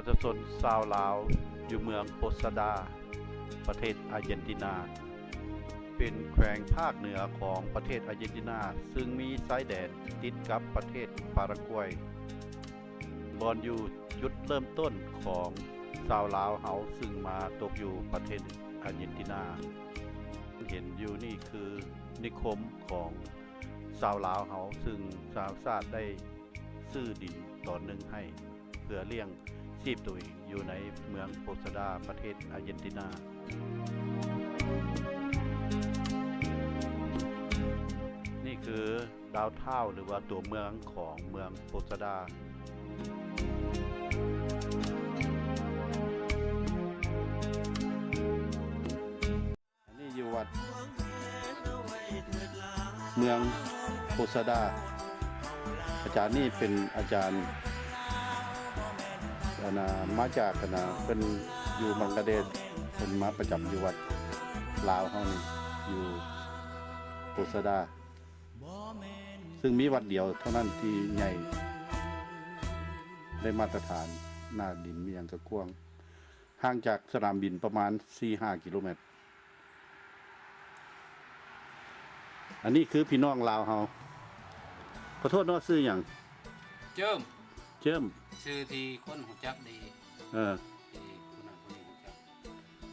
ປະຊາຊົນຊາວລາວຢູ່ເມືອງໂປສາດາ ປະເທດອາເຈນຕິນາ ເປັນແຂວງພາກເໜືອຂອງປະເທດອາເຈນຕິນາ ຊຶ່ງມີຊາຍແດນຕິດກັບປະເທດປາຣາກວຍ. ບ່ອນຢູ່ຈຸດເລີ່ມຕົ້ນຂອງຊາວລາວເຮົາ ຊຶ່ງມາຕົກຢູ່ປະເທດອາເຈນຕິນາ ເຫັນຢູ່ນີ້ຄືນິຄົມຂອງຊາວລາວເຮົາ ຊຶ່ງສະຫະລັດໄດ້ຊື້ດິນຕອນໜຶ່ງໃຫ້ ເພື່ອລ້ຽງຊີບໂຕເອງຢູ່ໃນເມືອງໂປສາດາ ປະເທດອາເຈນຕິນາ. ນີ້ຄື ດາວທາວ ຫຼືວ່າຕົວເມືອງຂອງເມືອງໂປສາດາ. ອັນນີ້ຢູ່ວັດເມືອງໂປສາດາ. ອາຈານນີ້ເປັນອາຈານ ອັນນ່າ ມາຈາກ ອັນນ່າ ເພິ່ນຢູ່ບັງກາເດດ ເພິ່ນມາປະຈຳຢູ່ວັດລາວເຮົານີ້ ຢູ່ໂປສາດາ. ຊຶ່ງມີວັດດຽວເທົ່ານັ້ນທີ່ໃຫຍ່ ໄດ້ມາດຕະຖານ, ໜ້າດິນມີຫຍັງກະກວ້າງ, ຫ່າງຈາກສະໜາມບິນປະມານສີ່ຫ້າກິໂລແມັດ. ອັນນີ້ຄືພີ່ນ້ອງລາວເຮົາ. ຂໍໂທດເນາະ, ຊື່ຫຍັງ? ເຈີມ. ເຈີມ. ຊື່ທີ່ຄົນຮູ້ຈັກດີ. ເອີ. ທີ່ຜູ້ນັ້ນຜູ້ນີ້ຮູ້ຈັກ.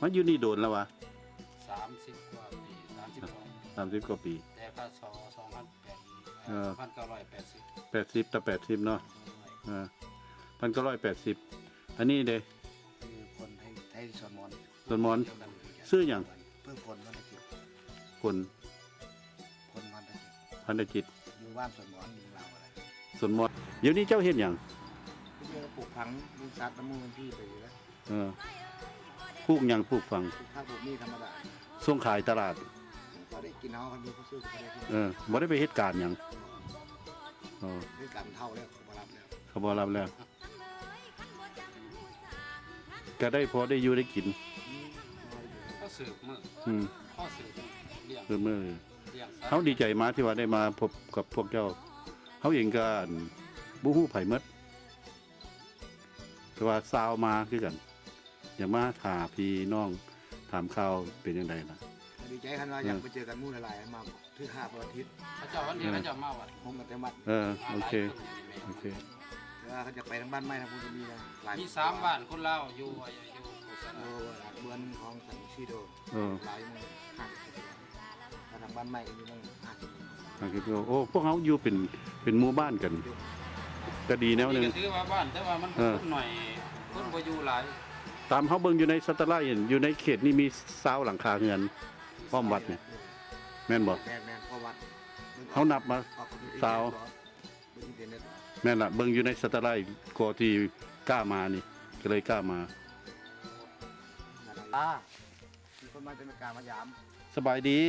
ມາຢູ່ນີ້ໂດນແລ້ວຫວາ? ສາມສິບກວ່າປີ, ສາມສິບສອງ ສາມສິບກວ່າປີ. ແຕ່ ພ.ສ. ສອງພັນແປດ ເອີ ສອງພັນເກົ້າຮ້ອຍແປດສິບ ແປດສິບ ແຕ່ແປດສິບເນາະ. ເອີ ເອີ ພັນເກົ້າຮ້ອຍແປດສິບ. ອັນນີ້ເດ? ຄືຄົນໄທ ໄທສວນມອນ. ສວນມອນ. ຊື່ຫຍັງ? ເພິ່ນ ພົນ ພັນຕະຈິດ. ພົນ ພົນ ພັນຕະຈິດ. ພັນຕະຈິດ. ຢູ່ບ້ານສວນມອນ ຢູ່ລາວກໍໄດ້. ສວນມອນ. ດຽວນີ້ເຈົ້າເຮັດຫຍັງ? ເຮັດການປູກຝັງ, ລ້ຽງສັດນຳໝູ່ນຳພີ່ໄປນີ້ແຫຼະ. ເອີ ປູກຫຍັງ? ປູກຝັງ. ປູກຜັກປູກໝີ່ທຳມະດາ. ສົ່ງຂາຍຕະຫຼາດ. ພໍໄດ້ກິນເຮົາ, ຄັນບໍ່ຊື້ກໍບໍ່ໄດ້ກິນ. ເອີ ບໍ່ໄດ້ໄປເຮັດການຫຍັງ. ເອີ ເຮັດການເຖົ້າແລ້ວ ເຂົາບໍ່ຮັບແລ້ວ. ເຂົາບໍ່ຮັບແລ້ວ. ກະໄດ້ພໍໄດ້ຢູ່ໄດ້ກິນ. ອືມ ພໍໄດ້ຢູ່ ພໍສືບມື້. ອືມ ພໍສືບມື້ ລ້ຽງ ສືບມື້. ລ້ຽງສັດ. ເຮົາດີໃຈມາກທີ່ວ່າໄດ້ມາພົບກັບພວກເຈົ້າ. ເຮົາເອງກະ ອັນ ບໍ່ຮູ້ໃຜໝົດ. ແຕ່ວ່າຊາວມາຄືກັນ, ຢາກມາຫາພີ່ນ້ອງ, ຖາມຂ່າວເປັນຈັ່ງໃດລະ. ກໍດີໃຈຄັນວ່າ ເອີ ຢາກໄປເຈີກັນໝູ່ຫຼາຍໆ ມາຖືຫ້າວັນອາທິດ. ເຂົາເຈົ້າ ວັນທີ ເອີ ເຂົາເຈົ້າມາວັດ ໂຮມກັນແຕ່ວັດ. ເອີ ໂອເຄ ໂອເຄ. ແຕ່ວ່າເຂົາຈະໄປທາງບ້ານໃໝ່ ທາງພຸ້ນກໍມີນະ ຫຼາຍ ມີສາມບ້ານຄົນລາວຢູ່ ຢູ່ໂຄສະນາ. ເອີ ເບື້ອງໜຶ່ງຂອງສັນຊີໂດ. ເອີ ຫຼາຍໝູ່ ຫ້າສິບ ກວ່າ ແລ້ວທາງບ້ານໃໝ່ກໍຢູ່ນຳ ຫ້າສິບ ກວ່າ. ໂອ້ ພວກເຮົາຢູ່ເປັນ ເປັນໝູ່ບ້ານກັນ ກໍດີແນວໜຶ່ງ. ກໍຖືວ່າບ້ານ ແຕ່ວ່າມັນ ເອີ ຄົນໜ້ອຍ ຄົນບໍ່ຢູ່ຫຼາຍ. ຕາມເຮົາເບິ່ງຢູ່ໃນແຊດເທິລໄລ ຢູ່ໃນເຂດນີ້ມີຊາວຫຼັງຄາເຮືອນ ອ້ອມວັດນີ້ ແມ່ນບໍ່? ແມ່ນໆ ອ້ອມວັດ. ເຮົານັບມາ ຊາວ ເບິ່ງຢູ່ໃນແຊດເທິລໄລ ກໍທີ່ກ້າມານີ້ ກໍເລີຍກ້າມາ. ອ່າ ມີຄົນມາຈາກອາເມລິກາມາຢາມ. ສະບາຍດີ.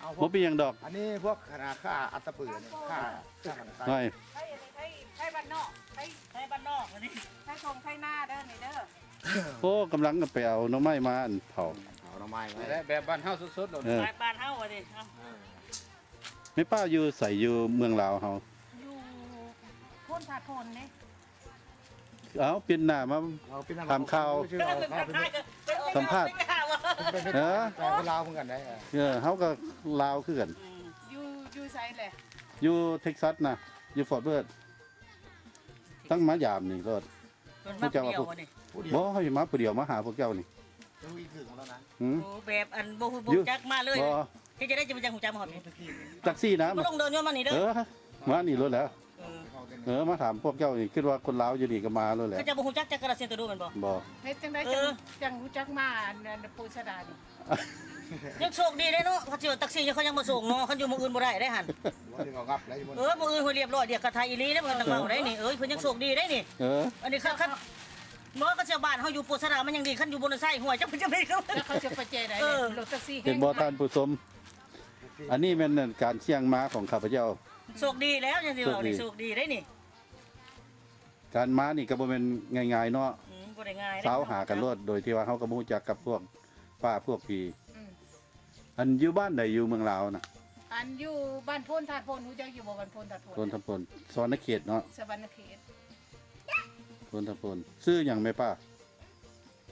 ເອົາ ບໍ່ເປັນຫຍັງດອກ. ອັນນີ້ພວກຄະນະຂ້າອັດຕະປືນີ້ ຂ້າ ຂ້າທາງໃຕ້. ໄທ ໄທ ໄທບ້ານນອກ ໄທ ໄທບ້ານນອກ ອັນນີ້ ໄທທົ່ງໄທນາເດີ ນີ້ເດີ. ໂອ້ ກຳລັງໄປເອົາໜໍ່ໄມ້ມາ ອັນ ເຜົາ ເອົາໜໍ່ໄມ້ມາ ແບບບ້ານເຮົາສົດໆໂລດ. ເອີ ແບບບ້ານເຮົາ ອັນນີ້. ເອີ ແມ່ປ້າຢູ່ໃສ? ຢູ່ເມືອງລາວເຮົາ ຢູ່ໂພນທາດໂພນເດ້. ເອົາ ປ່ຽນໜ້າມາ ເອົາ ປ່ຽນໜ້າ ຖາມຂ່າວ ເອົາ ສຳພາດ. ເອີ ເຮົາກໍລາວຄືກັນໄດ໋. ເອີ ເຮົາກໍລາວຄືກັນ. ອືມ ຢູ່ ຢູ່ໃສແຫຼະ? ຢູ່ເທັກຊັສນະ ຢູ່ຟອດເວີດ. ຕັ້ງມາຢາມນີ້ໂລດ. ເພິ່ນມາຜູ້ດຽວບໍ່ນີ້? ບໍ່ ຂ້ອຍມາຜູ້ດຽວ ມາຫາພວກເຈົ້ານີ້. ເຈົ້າອີກເຖິງແລ້ວນະ. ຫືມ? ໂອ້ ແບບອັນບໍ່ຮູ້ ບໍ່ຮູ້ຈັກມາເລີຍ. ບໍ່ ເຮັດຈັ່ງໃດຈຶ່ງຈະຮູ້ຈັກມາຮອດນີ້? ແທັກຊີນະ ບໍ່ລົງເດີນຍ້ອນມານີ້ເດີ. ເອີ ມານີ້ໂລດແຫຼະ. ເອີ ເອີ ມາຖາມພວກເຈົ້ານີ້ ຄິດວ່າຄົນລາວຢູ່ນີ້ກໍມາໂລດແຫຼະ. ເຂົາເຈົ້າບໍ່ຮູ້ຈັກຈັກກະລະສິນຕະໂດແມ່ນບໍ່? ບໍ່. ເຮັດຈັ່ງໃດ ເອີ ຈັ່ງ ຈັ່ງຮູ້ຈັກມາ ອັນ ອັນ ໂປສາດານີ້? ຍັງໂຊກດີເດ້ເນາະ ຄັນຊິວ່າແທັກຊີເຂົາຍັງບໍ່ສົ່ງເນາະ ຄັນຢູ່ໝ່ອງອື່ນບໍ່ໄດ້ເດ້ຫັ້ນ. ບໍ່ໄດ້ເອົາກັບແລ້ວຢູ່ ເອີ ມື້ອື່ນຫ້ວຍລຽບຮ້ອຍ ດຽວກະໄທອີ່ຫຼີເດ້ ບໍ່ຕ້ອງເວົ້າໄດ້ນີ້. ເອີ ເພິ່ນຍັງໂຊກດີໄດ້ນີ້. ເອີ ອັນນີ້ຄັນ ຄັນ ໝໍກໍເສຍບ້ານເຮົາຢູ່ໂປສາດາມັນຍັງດີ ຄັນຢູ່ໂບນອສໄອຮວຍ ຈັກເພິ່ນຈະໄປ ແລ້ວເຂົາຈະໄປແຈໃດ ເອີ ລົດແທັກຊີ. ເຫັນບໍ່ທ່ານຜູ້ຊົມ? ອັນນີ້ແມ່ນການສ່ຽງມາຂອງຂ້າພະເຈົ້າ. ໂຊກດີແລ້ວ ຈັ່ງຊິເວົ້ານີ້ ໂຊກດີ ໂຊກດີໄດ້ນີ້. ການມານີ້ກໍບໍ່ແມ່ນງ່າຍໆເນາະ. ອືມ ບໍ່ໄດ້ງ່າຍເດ້ ຊາວຫາກັນໂລດ ໂດຍທີ່ວ່າເຮົາກໍບໍ່ຮູ້ຈັກກັບພວກປ້າພວກພີ່. ອືມ ອັນຢູ່ບ້ານໃດ ຢູ່ເມືອງລາວນະ? ອັນຢູ່ບ້ານໂພນທາດໂພນ ຮູ້ຈັກຢູ່ບໍ່? ບ້ານໂພນທາດໂພນ ໂພນທາດໂພນ ສະຫວັນນະເຂດເນາະ. ສະຫວັນນະເຂດ. ຄົນທຳພົນ. ຊື່ຫຍັງແມ່ປ້າ?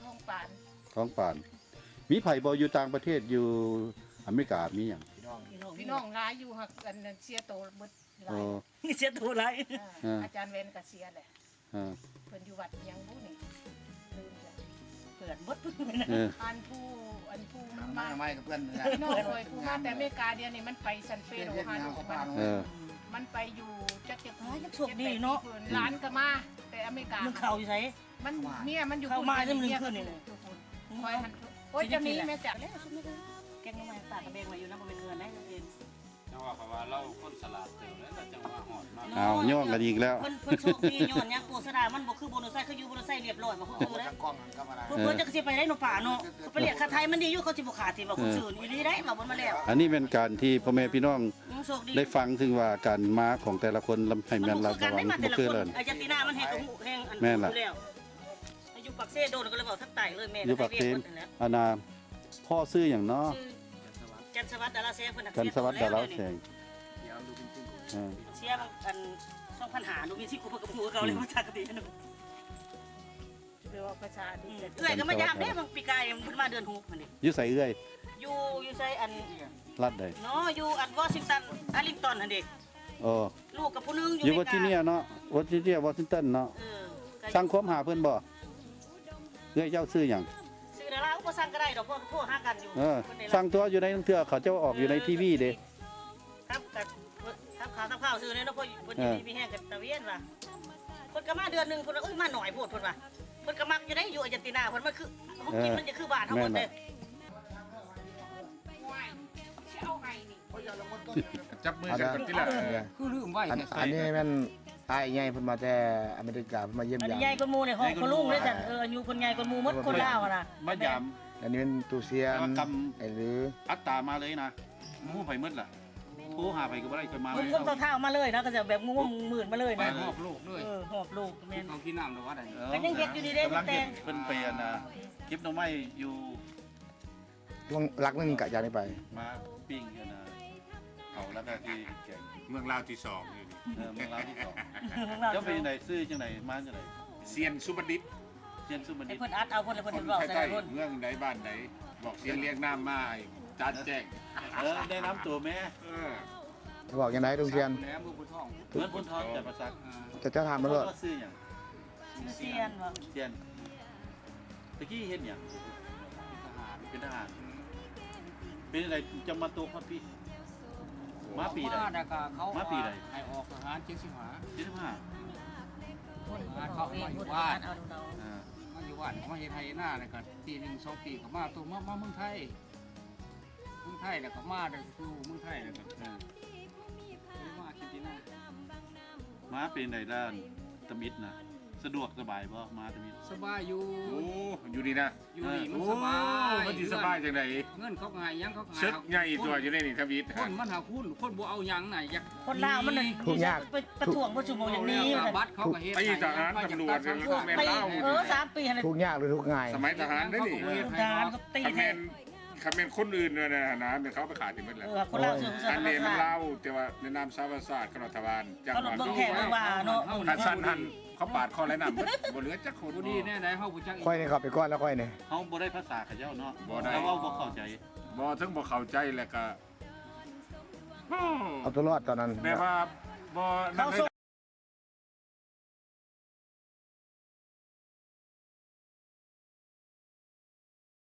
ທອງປານ. ທອງປານ. ມີໃຜບໍ່ຢູ່ຕ່າງປະເທດ ຢູ່ອາເມລິກາ ມີຫຍັງ? ພີ່ນ້ອງ ພີ່ນ້ອງຫຼາຍຢູ່ ຫາກອັນເສຍໂຕເບິດຫຼາຍ. ເສຍໂຕຫຼາຍ. ອາ ອາຈານແວ່ນກໍເສຍແຫຼະ. ເອີ ເພິ່ນຢູ່ວັດຫຍັງບຸນີ້ ລືມແລ້ວ ເພື່ອນເບິດ. ເອີ ອັນຜູ້ ອັນຜູ້ມາໃໝ່ກັບເພື່ອນນີ້ແຫຼະ ນ້ອງຂ້ອຍຜູ້ມາແຕ່ອາເມລິກາ ດຽວນີ້ມັນໄປຊານເຟໂດ ຫາລູກມັນ. ເອີ ມັນໄປຢູ່ຈັກ ຈັກປີ ຈັກໂຊກດີເນາະ. ຫຼານກໍມາແຕ່ອາເມລິກາ. ໜຶ້ງເຂົ້າຢູ່ໃສ? ມັນ ເມຍມັນຢູ່ພຸ້ນ ເຂົ້າມາ ເມຍກໍຢູ່ພຸ້ນ. ຂ້ອຍຫັ້ນ ໂອ້ຍ ຈະມີແມ່ຈະ ແກງໜໍ່ໄມ້ ປາກະແບງໄວ້ຢູ່ນຳ ບໍ່ແມ່ນເຮືອນໃດ. ຈັ່ງວ່າ ເຂົາວ່າລາວຄົນສະຫຼາດເຕີບແລ້ວ ຈັ່ງວ່າຮອດມາ. ອ້າວ ຍ້ອງກັນອີກແລ້ວ. ເພິ່ນ ເພິ່ນໂຊກດີຍ້ອນຫຍັງ? ໂກສະດາມັນບໍ່ຄືໂບໂນໄຊ ຄືຢູ່ໂບໂນໄຊລຽບຮ້ອຍ ບໍ່ຄືເຮົາເດ້. ເພິ່ນ ເພິ່ນຈັກຊິໄປໄດ້ເນາະ ປ້າເນາະ. ເຂົາໄປລຽກຄ່າໄທມັນດີຢູ່ ເຂົາຊິບໍ່ຂ້າຖິ້ມວ່າຄົນຊື່ອີ່ຫຼີໄດ໋ ວ່າເພິ່ນມາແລ້ວ. ອັນນີ້ແມ່ນການທີ່ພໍ່ແມ່ພີ່ນ້ອງ ອືມ ໂຊກດີ ໄດ້ຟັງເຖິງວ່າການມາຂອງແຕ່ລະຄົນ ລະ ໃຫ້ແມ່ນລະວັງ ບໍ່ຄືເລີຍ. ອາເຈນຕິນາມັນແຮງກໍຮູ້ແຮງ ອັນ ແມ່ນລະ ຢູ່ແລ້ວ. ຢູ່ປາກເຊໂດນ ກໍເລີຍເວົ້າທາງໃຕ້ເລີຍ. ແມ່ນ ຢູ່ປາກເຊ. ອັນນ່າ ພໍ່ຊື່ຫຍັງເນາະ? ຊື່ ຈັນສະຫວັດ ດາລາແສງ. ເພິ່ນ ຈັນສະຫວັດ ດາລາແສງ. ເສຍ ເອີ ເສຍ ອັນ ສອງພັນຫ້າ ໂດມີຊິກູເພິ່ນກໍບໍ່ຮູ້ຄືເກົ່າເລີຍ. ອືມ ຮູ້ຈັກກັນດີເນາະ. ຊິໄປເວົ້າພາສາອັງກິດ. ອືມ ເອື້ອຍກໍມາຢາມເດ້ ບາງປີກາຍເພິ່ນມາເດືອນຫົກຫັ້ນເດ້. ຢູ່ໃສເອື້ອຍ? ຢູ່ ຢູ່ໃສ ອັນ ລັດໃດເນາະ? ຢູ່ ອັນ ວໍຊິງຕັນ ອາລິງຕັນຫັ້ນເດ້. ອໍ ລູກກັບຜູ້ໜຶ່ງຢູ່ ຢູ່ເວີຈິເນຍເນາະ ເວີຈິເນຍ ວໍຊິງຕັນເນາະ. ເອີ ສັ່ງຄວາມຫາເພິ່ນບໍ່? ເອື້ອຍເຈົ້າຊື່ຫຍັງ? ຊື່ດາລາ. ບໍ່ສັ່ງກໍໄດ້ດອກ ເພາະໂທຫາກັນຢູ່. ເອີ ສັ່ງຕົວະ ຢູ່ໃນເທື່ອເຂົາເຈົ້າອອກຢູ່ໃນທີວີເດ້. ເອີ ກັບ ກັບ ກັບຂ່າວ ກັບຂ່າວຊື່ເດ້ເນາະ ເພາະເພິ່ນຢູ່ດີມີແຮງກັນຕາວຽນວ່າ. ເພິ່ນກໍມາເດືອນໜຶ່ງ ເພິ່ນວ່າ ເອີຍ ມາໜ້ອຍໂພດ ເພິ່ນວ່າ. ເພິ່ນກໍມັກຢູ່ເດ້ ຢູ່ອາເຈນຕິນາ ເພິ່ນມັນຄື ເອີ ຂອງກິນມັນຈະຄືບ້ານເຮົາໝົດເດ້. ຈັບມືໃສ່ກັນຕິລະ. ຄືລືມໄວ້. ອັນ ອັນນີ້ແມ່ນອ້າຍໃຫຍ່ເພິ່ນມາແຕ່ອາເມລິກາ ເພິ່ນມາຢ້ຽມຢາມ. ອັນນີ້ໃຫຍ່ກວ່າໝູ່ເດ້ ຮອດພໍ່ລຸງເດ້ຊັ້ນ. ເອີ ອາຍຸເພິ່ນໃຫຍ່ກວ່າໝູ່ໝົດ ຄົນລາວຫັ້ນນະ. ມາຢາມ. ອັນນີ້ແມ່ນຕູ້ຊຽນ. ແຕ່ວ່າກຳ ອັນນີ້ ອັດຕາມາເລີຍນະ. ໝູ່ໄປໝົດລະ ໂທຫາໃຜກໍບໍ່ໄດ້ ຂ້ອຍມາ ງຸ້ມໆເທົ້າໆມາເລີຍນະ ກໍຈະແບບງຸ້ມໆມືດມາເລີຍນະ. ໄປຮອບໂລກເລີຍ. ເອີ ຮອບໂລກ. ແມ່ນ ເຂົາກິນນ້ຳແລ້ວວ່າໄດ້. ເອີ ກໍຍັງເຮັດຢູ່ນີ້ເດ້. ກຳລັງເຮັດ ແຕ່ເພິ່ນໄປ ອັນນ່າ ເກັບໜໍ່ໄມ້ຢູ່ ຫຼັກໜຶ່ງກະຈາກນີ້ໄປ ມາປີ້ງ ອັນນ່າ ເຂົາ ແລ້ວກໍທີ່ແກງ. ເມືອງລາວທີສອງຢູ່ນີ້. ເອີ ເມືອງລາວທີສອງ. ເຈົ້າເປັນຈັ່ງໃດ? ຊື່ຈັ່ງໃດ? ມາຈັ່ງໃດ? ຊຽນສຸບັນດິດ. ຊຽນສຸບັນດິດ. ໃຫ້ເພິ່ນອັດເອົາ ເພິ່ນ ແລ້ວເພິ່ນເວົ້າໃສ່ເພິ່ນ. ເມືອງໃດ ບ້ານໃດ ບອກຊຽນລຽງນ້ຳມາໃຫ້ຈານແຈ້ງ. ເອີ ແນະນຳໂຕແມ່. ເອີ ບອກຈັ່ງໃດ ລຸງຊຽນ? ແຫຼະ ເມືອງໂພນທອງ. ເມືອງໂພນທອງ ຈຳປາສັກ. ເອີ ເຈົ້າ ເຈົ້າຖາມມາໂລດ. ຊື່ຫຍັງ? ຊື່ຊຽນ. ຊຽນ ຕະກີ້ເຮັດຫຍັງ? ເປັນທະຫານ. ເປັນທະຫານ. ເປັນຈັ່ງໃດຈັ່ງມາຕົກຮອດພີ້? ມາປີໃດ? ມາແລ້ວກໍເຂົາ ມາປີໃດ? ໃຫ້ອອກທະຫານ ເຈັດສິບຫ້າ. ເຈັດສິບຫ້າ. ທະຫານເຂົາມາຢູ່ບ້ານ. ອ່າ ມາຢູ່ບ້ານ ເຂົາມາເຮັດໄຮ່ເຮັດນາ ແລ້ວກໍປີໜຶ່ງສອງປີກໍມາຕົກ ມາ ມາເມືອງໄທ. ເມືອງໄທແລ້ວກໍມາ ໄດ້ຢູ່ເມືອງໄທແລ້ວກໍ ອ່າ ມາເປັນຈັ່ງໃດລະ ທຳອິດນະ? ສະດວກສະບາຍບໍ່ ມາທຳອິດ? ສະບາຍຢູ່. ໂອ້ ຢູ່ນີ້ນະ ຢູ່ນີ້ມັນສະບາຍ. ໂອ້ ມັນຊິສະບາຍຈັ່ງໃດ? ເງິນເຂົາກໍໃຫ້ ຫຍັງເຂົາກໍໃຫ້. ເສິກໃຫຍ່ຕົວະ ຢູ່ໃນນີ້ທຳອິດ. ຄົນມັນຫາຄຸນ ຄົນບໍ່ເອົາຫຍັງນະ ຢາກ ຄົນລາວມັນທຸກຍາກ ໄປປະທ້ວງປະຊຸມຫຍັງນີ້. ບັດເຂົາກໍເຮັດໃຫ້ ໄປທະຫານຕຳຫຼວດ ພວກແມ່ນລາວ. ເອີ ສາມປີຫັ້ນແຫຼະ. ທຸກຍາກຫຼືທຸກງ່າຍ? ສະໄໝທະຫານເດ້ນີ້. ທະຫານກໍຕີ ຄັນແມ່ນ ຄັນແມ່ນຄົນອື່ນນັ້ນນະ ແມ່ນເຂົາໄປຂ້າຖິ້ມໝົດແລ້ວ. ເອີ ຄົນລາວ. ໂອ້ຍ ອັນນີ້ມັນລາວ ແຕ່ວ່າໃນນາມສາທາລະນະລັດ ຂອງລັດຖະບານ ຈັກວ່າ ເບິ່ງແທ້ເບິ່ງວ່າເນາະ. ຄັນຊັ້ນຫັ້ນ ເຂົາປາດຄໍໄລ່ນ້ຳໝົດ ບໍ່ເຫຼືອຈັກຄົນ. ບໍ່ດີແນວໃດ ເຮົາບໍ່ຈັກ. ຂ້ອຍນີ້ເຂົ້າໄປກ່ອນແລ້ວ ຂ້ອຍນີ້. ເຮົາບໍ່ໄດ້ພາສາເຂົາເຈົ້າເນາະ. ບໍ່ໄດ້. ເຮົາເວົ້າບໍ່ເຂົ້າໃຈ. ບໍ່ ເຖິງບໍ່ເຂົ້າໃຈ ແລ້ວກະ ໂອ້ ເອົາຕົວລອດຕອນນັ້ນ ແບບວ່າບໍ່ ເຂົາ